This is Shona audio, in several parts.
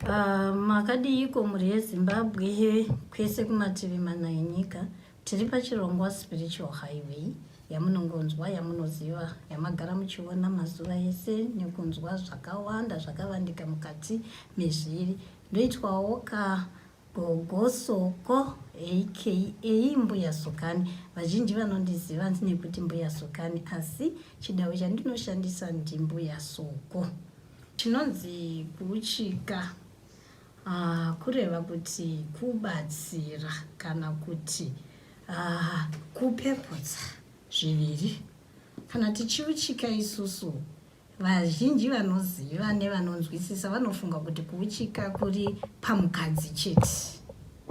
Makadiiko mhuri yeZimbabwe kwese kumativi mana enyika. Tiri pachirongwa Spiritual Highway yamunongonzwa, yamunoziva, yamagara muchiona mazuva ese nekunzwa zvakawanda zvakavandika mukati mezviri. Ndoitwawo ka Gogo Soko aka Mbuya Sokani. Vazhinji vanondiziva nekuti Mbuya Sokani asi chidawo chandinoshandisa ndiMbuya Soko. Chinonzi kuuchika kureva kuti kubatsira kana kuti kupeputsa zviviri. Kana tichiuchika isusu vazhinji vanoziva nevanonzwisisa vanofunga kuti kuuchika kuri pamukadzi chete,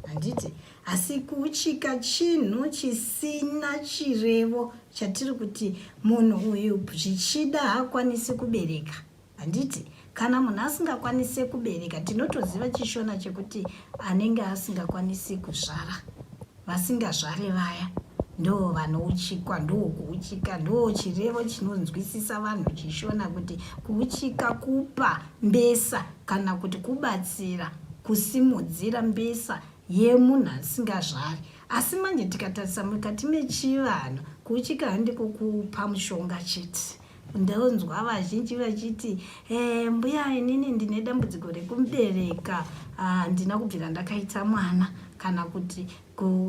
handiti? Asi kuuchika chinhu chisina chirevo chatiri kuti munhu uyu zvichida haakwanisi kubereka, handiti? Kana munhu asingakwanisi kubereka, tinotoziva chiShona chekuti anenge asingakwanisi kuzvara, vasingazvare vaya ndo vanouchikwa, ndo kuuchika, ndo chirevo chinonzwisisa vanhu chiShona kuti kuuchika kupa mbesa kana kuti kubatsira kusimudzira mbesa yemunhu asingazvari. Asi manje tikatarisa mukati mechivanhu, kuuchika handiko kupa mushonga chete. Ndonzwa vazhinji vachiti eh, mbuya inini ndine dambudziko rekubereka, handina kubvira ndakaita mwana, kana kuti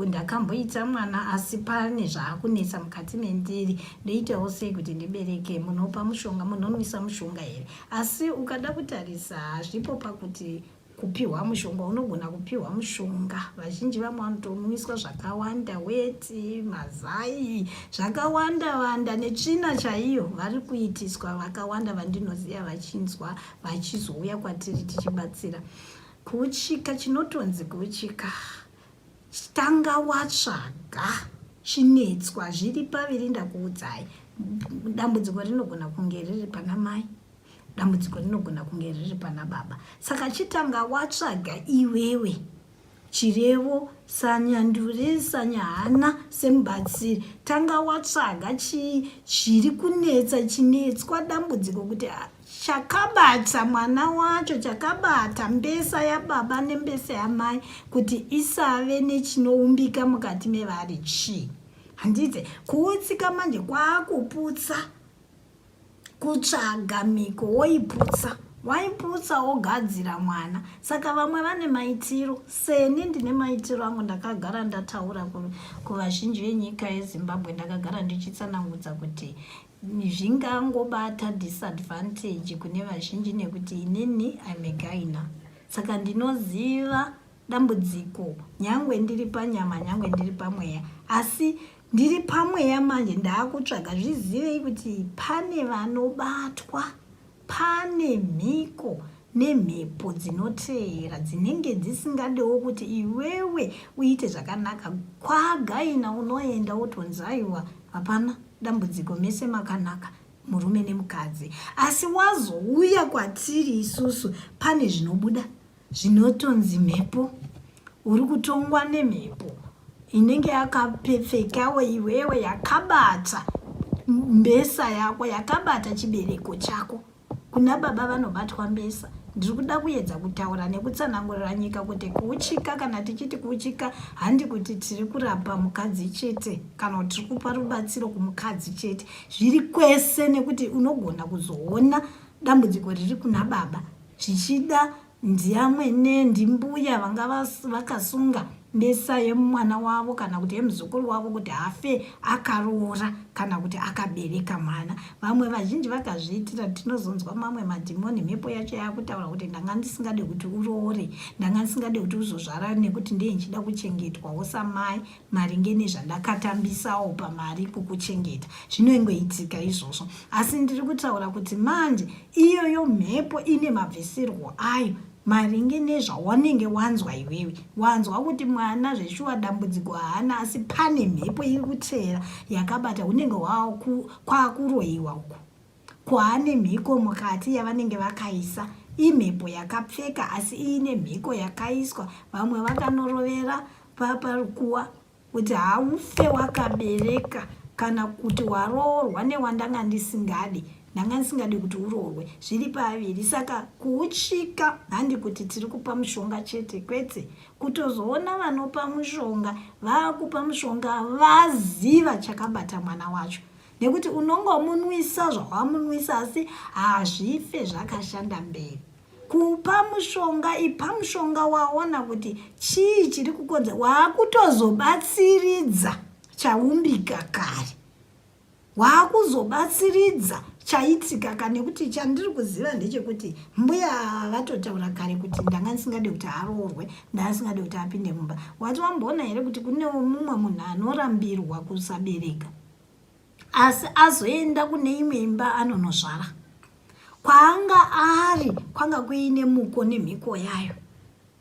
ndakamboita mwana asi pane zvaakunetsa mukati mendiri, ndoitawo sei kuti ndibereke? Munopa mushonga, munonwisa mushonga here? Asi ukada kutarisa hazvipo pakuti kupiwa mushonga, unogona kupiwa mushonga. Vazhinji vamwe vanotonwiswa zvakawanda, weti, mazai, zvakawanda wanda netsvina chaiyo vari kuitiswa. Vakawanda vandinoziva vachinzwa vachizouya kwatiri tichibatsira. Kuuchika, chinotonzi kuuchika, tanga watsvaga chinetswa. Zviri paviri, ndakuudzai, dambudziko rinogona kunge riri pana mai, dambudziko rinogona kunge riri pana baba. Saka chitanga watsvaga iwewe chirevo sanyanduri, sanyahana, semubatsiri, tanga watsvaga chiri kunetsa, chinetswa, dambudziko kuti chakabata mwana wacho, chakabata mbesa yababa nembesa yamai kuti isave nechinoumbika mukati mevari chii, handiti? Kuutsika manje kwaakuputsa, kutsvaga mhiko woiputsa, waiputsa wogadzira mwana. Saka vamwe vane maitiro, seni ndine maitiro angu. Ndakagara ndataura kuvazhinji venyika yeZimbabwe, ndakagara ndichitsanangudza kuti zvingangobata disadvantage kune vazhinji nekuti inini I'm a gyna, saka ndinoziva dambudziko nyangwe ndiri panyama, nyangwe ndiri pamweya. Asi ndiri pamweya manje ndaakutsvaga. Zvizivei kuti pane vanobatwa, pane mhiko nemhepo dzinoteera dzinenge dzisingadewo kuti iwewe uite zvakanaka. Kwagaina unoenda wotonzi aiwa, hapana dambudziko, mese makanaka, murume nemukadzi. Asi wazouya kwatiri isusu pane zvinobuda zvinotonzi mhepo, uri kutongwa nemhepo inenge yakapfekawo iwewe, yakabata mbesa yako, yakabata chibereko chako. Kuna baba vanobatwa mbesa. Ndiri kuda kuedza kutaura nekutsanangurira nyika kuti kuuchika, kana tichiti kuuchika, handi kuti tiri kurapa mukadzi chete kana kuti tiri kupa rubatsiro kumukadzi chete. Zviri kwese, nekuti unogona kuzoona dambudziko riri kuna baba, zvichida ndiamwene, ndimbuya vanga vakasunga mbesa yemwana wavo kana kuti yemuzukuru wavo kuti afe akaroora kana kuti akabereka mwana. Vamwe vazhinji vakazviitira. Tinozonzwa mamwe madhimoni, mhepo yacho yakutaura kuti ndanga ndisingade kuti uroore, ndanga ndisingade kuti uzozvara nekuti ndee ndichida kuchengetwawo samai maringe nezvandakatambisawo pamari kukuchengeta. Zvinongoitika izvozvo. Asi ndiri kutaura kuti manje iyoyo mhepo ine mabvisirwo ayo maringe nezvawanenge wanzwa iwewe. Wanzwa kuti mwana zveshuwa dambudziko haana, asi pane mhepo iri kuteera yakabata, hunenge kwakuroyiwa uku, kwaane mhiko mukati yavanenge vakaisa. Imhepo yakapfeka asi iine mhiko yakaiswa. Vamwe vakanorovera parukuwa kuti haufe wakabereka kana kuti waroorwa newandanga ndisingadi. Ndanga ndisingadi kuti uroorwe. Zviri paviri. Saka kuuchika handi kuti tiri kupa mushonga chete kwete. Kutozoona vanopa mushonga vakupa mushonga vaziva chakabata mwana wacho. Nekuti unongomunwisa zvawamunwisa asi hazvife zvakashanda mberi. Kupa mushonga ipa mushonga waona kuti chii chiri kukonza wakutozobatsiridza chaumbika kare. Waakuzobatsiridza chaitika ka nekuti chandiri kuziva ndechekuti mbuya vatotaura kare kuti ndanga ndisingade kuti aroorwe ndanga ndisingade kuti apinde mumba. Wati wamboona here kuti kunewo mumwe munhu anorambirwa kusabereka asi azoenda kune imwe imba anonozvara kwaanga ari kwanga kuine muko nemhiko yayo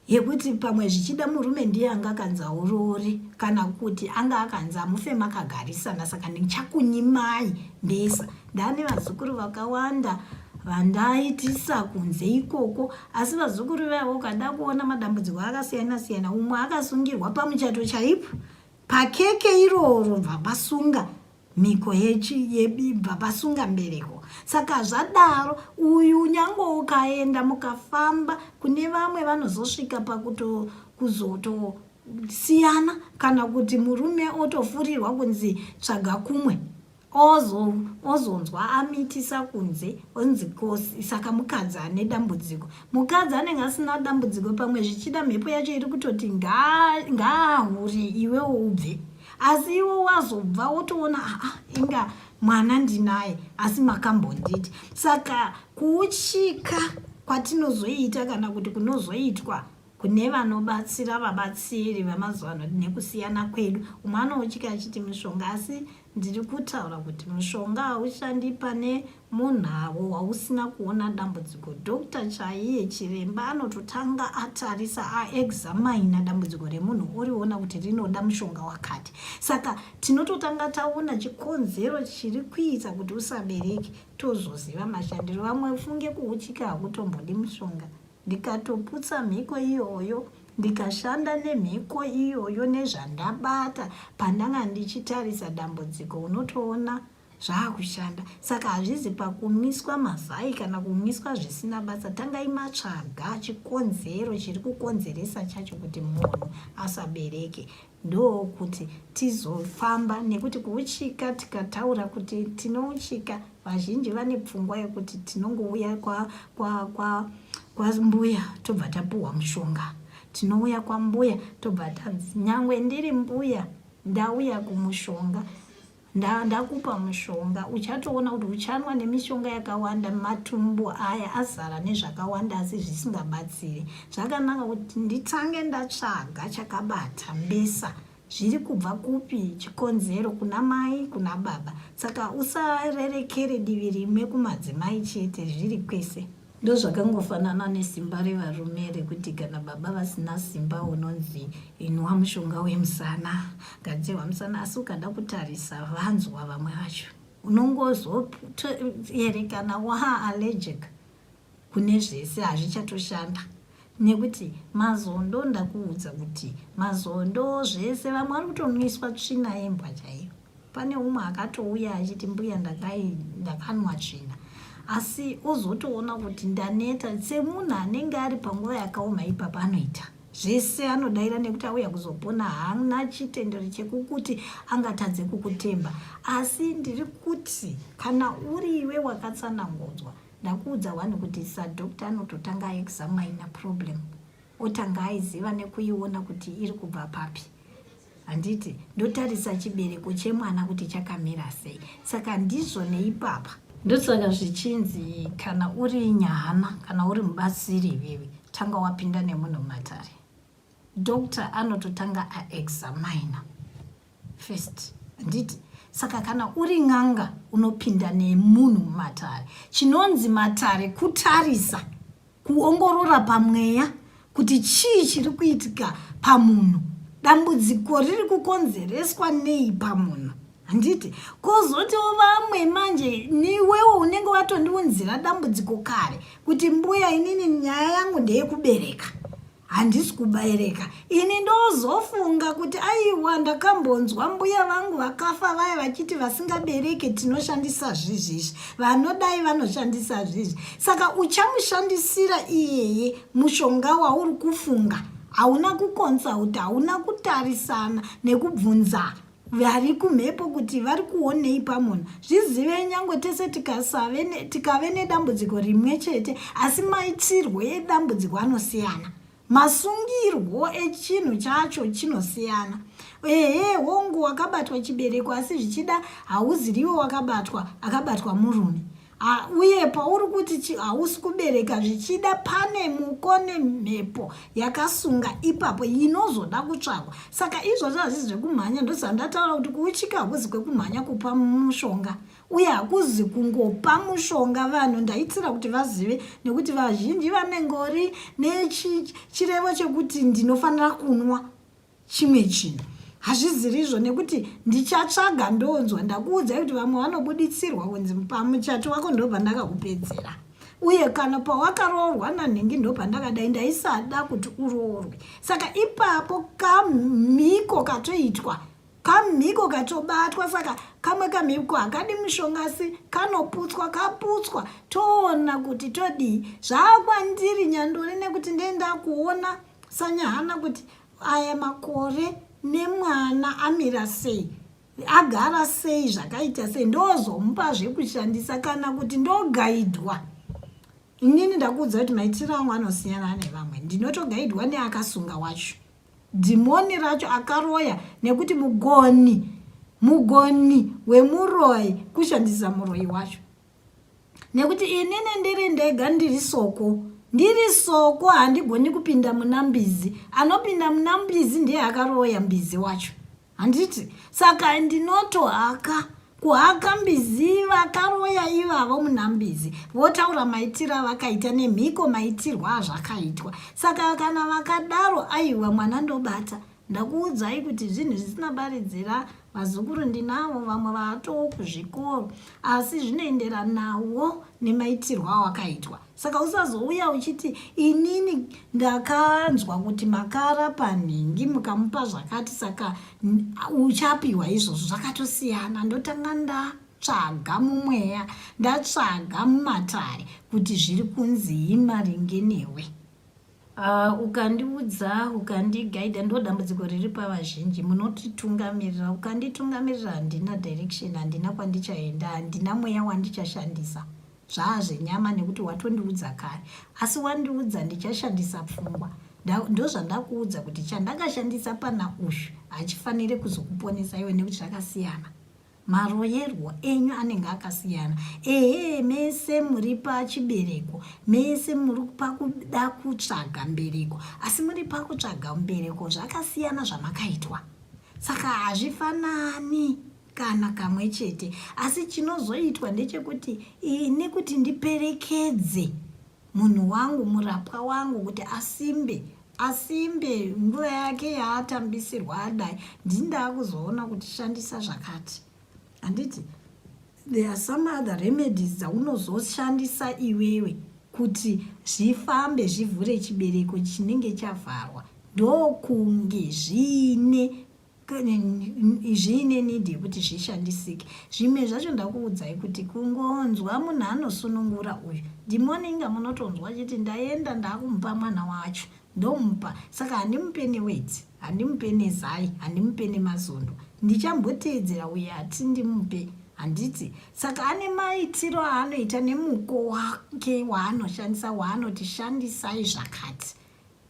yekuti pamwe zvichida murume ndiye anga akanzi hauroori kana kuti anga akanzi hamufe makagarisana saka ndichakunyimai mbesa ndane vazukuru vakawanda vandaitisa kunze ikoko asi vazukuru vaivo ukada kuona madambudziko akasiyana siyana umwe akasungirwa pamuchato chaipo pakeke iroro bva pasunga mhiko yechi yebibva pasunga mbereko saka zvadaro uyu nyange ukaenda mukafamba kune vamwe vanozosvika pakuto kuzotosiyana kana kuti murume otofurirwa kunzi tsvaga kumwe ozo ozonzwa amitisa kunze onzi kosi saka mukadzi ane dambudziko mukadzi anenge asina dambudziko pamwe zvichida mhepo yacho iri kutoti ngaahure iwewo ubve asi iwe wazobva wotoona aa inga mwana ndinaye asi makambonditi saka kuuchika kwatinozoita kana kuti kunozoitwa kune vanobatsira vabatsiri vemazuva ano nekusiyana kwedu umwe anouchika achiti mishonga asi ndiri kutaura kuti mushonga haushandi pane munhawo wausina kuona dambudziko. Doctor chaiye chiremba anototanga atarisa aexamina dambudziko remunhu oriona kuti rinoda mushonga wakati. Saka tinototanga taona chikonzero chiri kuita kuti usabereke tozoziva mashandiro. Vamwe funge kuuchika hakutombodi mushonga. Ndikatoputsa mhiko iyoyo ndikashanda nemhiko iyoyo nezvandabata pandanga ndichitarisa dambudziko unotoona zvakushanda saka hazvizi pakumwiswa mazai kana kumwiswa zvisina basa tangai matsvaga chikonzero chiri kukonzeresa chacho kuti munhu asabereke ndokuti tizofamba nekuti kuuchika tikataura kuti tinouchika vazhinji vane pfungwa yekuti tinongouya kwa kwa kwa kwambuya tobva tapuhwa mushonga tinouya kwambuya tobva tanzi nyangwe ndiri mbuya ndauya kumushonga Ndakupa mushonga uchatoona kuti uchanwa nemishonga yakawanda matumbu aya azara nezvakawanda asi zvisingabatsiri. Zvakanaka kuti nditange ndatsvaga chakabata mbesa zviri kubva kupi chikonzero kuna mai kuna baba saka usarerekere divi rimwe kumadzimai chete zviri kwese. Ndozvakangofanana nesimba revarume rekuti kana baba vasina simba unonzi inwa mushonga wemusana, gadzirwa musana asi ukada kutarisa vanzwa vamwe vacho unongozoerekana waa allergic kune zvese hazvichatoshanda nekuti mazondo ndakuudza kuti mazondo zvese vamwe vari kutonwiswa tsvina yembwa chaiyo Pane umwe akatouya achiti mbuya ndakai ndakanwa tsvina asi ozotoona kuti ndaneta semunhu anenge ari panguva yakaoma ipapa anoita zvese anodaira nekuti auya kuzopona haana chitendero chekukuti angatadze kukutemba asi ndiri kuti kana uri iwe wakatsanangudzwa ndakuudza wani kuti sadoctor anototanga aexamina problem otanga aiziva nekuiona kuti iri kubva papi handiti ndotarisa chibereko chemwana kuti chakamira sei saka ndizvo neipapa ndosaka zvichinzi kana uri nyahana kana uri mubatsiri iwewe tanga wapinda nemunhu mumatare doctor anototanga aexamina first handiti saka kana uri n'anga unopinda nemunhu mumatare chinonzi matare kutarisa Kuongorora pamweya kuti chii chiri kuitika pamunhu, dambudziko riri kukonzereswa nei pamunhu handiti? Kozotiwo vamwe manje niwewo unenge watondiunzira dambudziko kare kuti mbuya inini nyaya yangu ndeyekubereka. Handisi kubereka. Ini ndozofunga kuti aiwa, ndakambonzwa mbuya vangu vakafa vaya vachiti vasingabereke tinoshandisa zvizvizvi, vanodai vanoshandisa zvizvi. Saka uchamushandisira iyeye mushonga wauri kufunga, hauna kukonsulta, hauna kutarisana nekubvunza vari kumhepo kuti vari kuonei pamunhu. Zvizive, nyange tese tikasave tikave nedambudziko rimwe chete, asi maitirwo edambudziko anosiyana, masungirwo echinhu chacho chinosiyana. Ehe, hongu, wakabatwa chibereko, asi zvichida hauziriwe wakabatwa, akabatwa murume. Uye pauri kuti hausi kubereka, zvichida pane muko nemhepo yakasunga ipapo inozoda kutsvagwa. Saka izvozvo hazvisi zvekumhanya. Ndozvandataura kuti kuuchika hakuzi kwekumhanya kupa mushonga, uye hakuzi kungopa mushonga vanhu. Ndaitira kuti vazive, nekuti vazhinji vanengori nechirevo chekuti ndinofanira kunwa chimwe chinhu. Hazvizirizvo, nekuti ndichatsvaga ndonzwa. Ndakuudzai kuti vamwe vanobuditsirwa kunzi pamuchato wako ndobva ndakakupedzera, uye kana pawakaroorwa nanhingi ndopandakadai, ndaisada kuti uroorwe. Saka ipapo kamhiko katoitwa, kamhiko katobatwa. Saka kamwe kamhiko hakadi mushonga, asi kanoputswa. Kaputswa, toona kuti todii. Zvaakwandiri nyanduri, nekuti ndenda kuona sanyahana kuti aya makore nemwana amira sei, agara sei, zvakaita sei, ndozomupa zvekushandisa kana kuti ndogaidwa inini. Ndakuudza kuti maitiro angu anosiyana nevamwe. Ndinotogaidwa neakasunga wacho, dhimoni racho akaroya, nekuti mugoni wemuroyi kushandisa muroyi wacho, nekuti inini ndiri ndega, ndiri soko, ndiri soko, handigoni kupinda muna mbizi. Anopinda muna mbizi ndiye akaroya mbizi wacho, handiti? Saka ndinotohaka kuhaka mbizi, vakaroya ivavo muna mbizi votaura maitiro avakaita nemhiko, maitirwo azvakaitwa. Saka kana vakadaro, aiwa, mwana ndobata. Ndakuudzai kuti zvinhu zvisina baridzira. Vazukuru ndinavo, vamwe vaatoo kuzvikoro, asi zvinoenderanawo nemaitirwo awakaitwa. Saka usazouya uchiti inini ndakanzwa kuti makarapa nhingi mukamupa zvakati, saka uchapiwa izvozvo. Zvakatosiyana. Ndotanga ndatsvaga mumweya, ndatsvaga mumatare kuti zviri kunzii maringe newe. Ukandiudza, ukandigaidha, ndo dambudziko riri pavazhinji. Munotitungamirira, ukanditungamirira handina direction, handina kwandichaenda, handina mweya wandichashandisa. Zvaa zvenyama, nekuti watondiudza kare. Asi wandiudza, ndichashandisa pfungwa. Ndozvandakuudza kuti chandakashandisa pana uyu hachifaniri kuzokuponesa iwe, nekuti zvakasiyana. Maroyerwo enyu anenge akasiyana. Ehe, mese muri pachibereko, mese muri pakuda kutsvaga mbereko, asi muri pakutsvaga mbereko zvakasiyana zvamakaitwa. Saka hazvifanani kana kamwe chete. Asi chinozoitwa ndechekuti ini kuti ndiperekedze munhu wangu, murapwa wangu, kuti asimbe, asimbe nguva yake yaatambisirwa adai, ndini ndaakuzoona kuti shandisa zvakati, handiti? There are some other remedies dzaunozoshandisa iwewe kuti zvifambe, zvivhure chibereko chinenge chavharwa. Ndokunge zviine need yekuti zvishandisike. Zvimwe zvacho ndakuudzai kuti kungonzwa munhu anosunungura uyu dhimoni, munotonzwa achiti ndaenda, ndaakumupa mwana wacho, ndomupa. Saka handimupe neweti, handimupe nezai, handimupe nemazondo, ndichamboteedzera uye hati ndimupe, handiti? Saka ane maitiro aanoita nemuko wake waanoshandisa, waanoti shandisai zvakati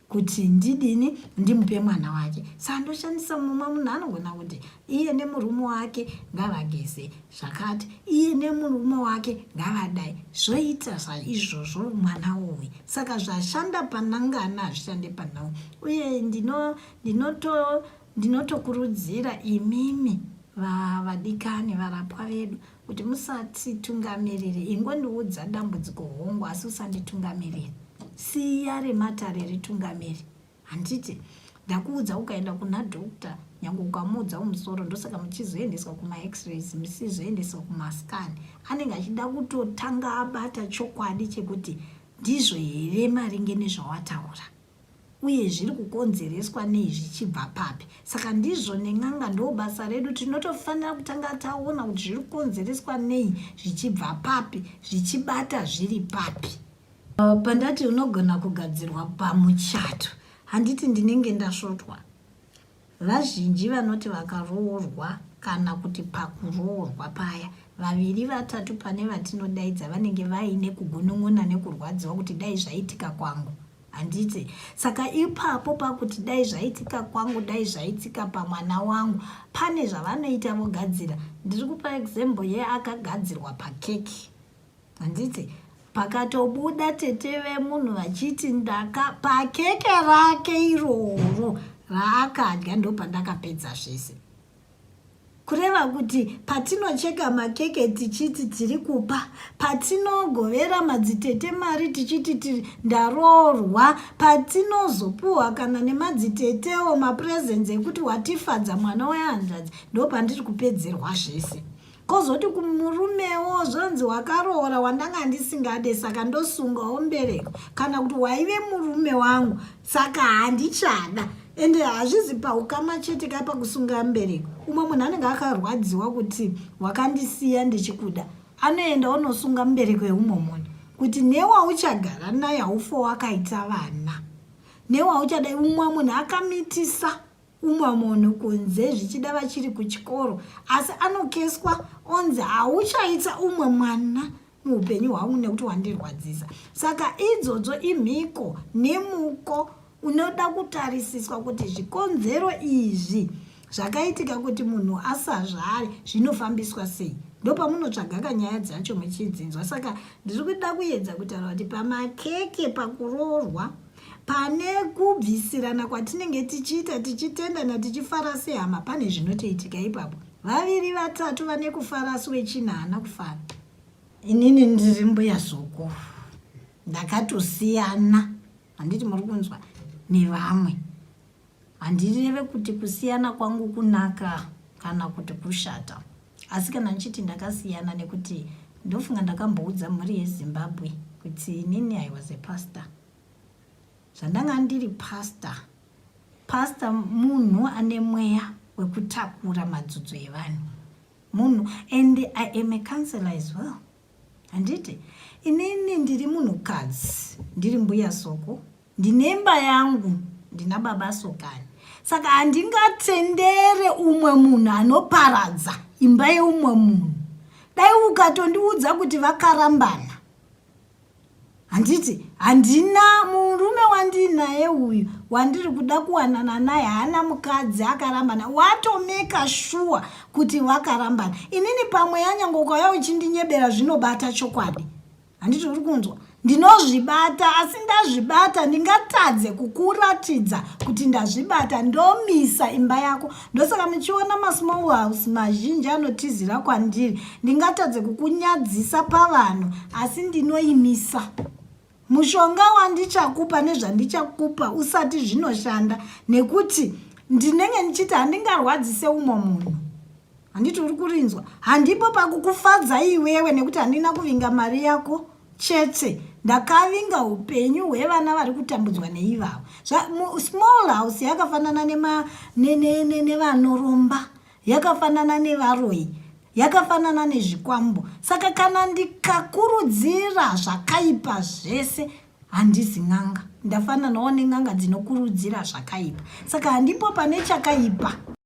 kuti ndidini, ndimupe mwana wake. Saka ndoshandisa mumwe munhu anogona kuti iye nemurume wake ngavageze zvakati, iye nemurume wake ngavadai, zvoita zvaizvozvo mwana uyu. Saka zvashanda panangana hazvishande panau. Uye ndinotokurudzira imimi vadikani varapwa vedu kuti musatitungamirire. Ingondiudza dambudziko, hongu, asi usanditungamirire. Siya rematare ritungamiri, handiti? Ndakuudza, ukaenda kuna doctor, nyange ukamuudza umusoro, ndosaka muchizoendeswa kumax-rays, muchizoendeswa kumascan, anenge achida kutotanga abata chokwadi chekuti ndizvo here maringe nezvawataura. Uye zviri kukonzereswa nei, zvichibva papi? Saka ndizvo nen'anga, ndo basa redu. Tinotofanira kutanga taona kuti zviri kukonzereswa nei, zvichibva papi, zvichibata zviri papi. Pandati unogona kugadzirwa pamuchato, handiti ndinenge ndasvotwa? Vazhinji vanoti vakaroorwa kana kuti pakuroorwa paya, vaviri vatatu pane vatinodaidza vanenge vaine kugunun'una nekurwadziwa kuti dai zvaitika kwangu, handiti? Saka ipapo pakuti dai zvaitika kwangu, dai zvaitika pamwana wangu, pane zvavanoita, vogadzira. Ndiri kupa example yeakagadzirwa pakeki, handiti? Pakatobuda tete vemunhu vachiti ndaka pakeke rake iroro raakadya ndopandakapedza zvese. Kureva kuti patinocheka makeke tichiti tiri kupa, patinogovera madzitete mari tichiti tiri ndaroorwa, patinozopuhwa kana nemadzitetewo mapresents ekuti watifadza mwana wehanzvadzi, ndopandiri kupedzerwa zvese. Kozoti kumurumewo zvonzi wakaroora wandanga ndisingade, saka ndosungawo mbereko, kana kuti waive murume wangu saka handichada. Ende hazvizi paukama chete ka pakusunga mbereko. Umwe munhu anenge akarwadziwa kuti wakandisiya ndichikuda, anoenda onosunga mubereko yeumwe munhu kuti newauchagara naye haufo wakaita vana, newauchada. Umwe munhu akamitisa umwe munhu kunze, zvichida vachiri kuchikoro, asi anokeswa onzi hauchaita umwe mwana muupenyu hwangu nekuti wandirwadzisa. Saka idzodzo imhiko nemuko unoda kutarisiswa kuti zvikonzero izvi zvakaitika kuti munhu asazvare zvinofambiswa sei. Ndopamunotsvaga kanyaya dzacho muchidzinzwa. Saka ndiri kuda kuedza kutaura kuti pamakeke, pakuroorwa, pane kubvisirana kwatinenge tichiita, tichitendana, tichifara sehama, pane zvinotoitika ipapo. Vaviri vatatu vane kufara, asi wechina haana kufara. Inini ndiri Mbuya Soko, ndakatosiyana, handiti muri kunzwa, nevamwe. Handireve kuti kusiyana kwangu kunaka kana kuti kushata, asi kana ndichiti ndakasiyana nekuti ndofunga ndakamboudza mhuri yeZimbabwe kuti inini I was a pastor. Zvandanga ndiri pastor, pastor munhu ane mweya wekutakura madzudzo evanhu, munhu, and I am a counselor as well, handiti? Inini ndiri munhukadzi, ndiri Mbuya Soko, ndine imba yangu, ndina baba Sokani. Saka handingatendere umwe munhu anoparadza imba yeumwe munhu. Dai ukatondiudza kuti vakarambana, handiti handina murume wandinaye uyu wandiri kuda kuwanana naye haana mukadzi, akarambana, watomeka sure kuti vakarambana. Inini pamwe yanyange ukauya uchindinyebera, zvinobata chokwadi, handiti uri kunzwa? Ndinozvibata, asi ndazvibata ndingatadze kukuratidza kuti ndazvibata, ndomisa imba yako. Ndosaka muchiona masmall house mazhinji anotizira kwandiri. Ndingatadze kukunyadzisa pavanhu, asi ndinoimisa mushonga wandichakupa nezvandichakupa usati zvinoshanda, nekuti ndinenge ndichiti handingarwadzise umwe munhu, handiti uri kurinzwa? Handipo pakukufadza iwewe, nekuti handina kuvinga mari yako chete, ndakavinga upenyu hwevana vari kutambudzwa neivavo. Small house yakafanana nevanoromba, yakafanana nevaroyi, yakafanana nezvikwambo. Saka kana ndikakurudzira zvakaipa zvese, handizi n'anga, ndafananawo nen'anga dzinokurudzira zvakaipa. Saka handipo pane chakaipa.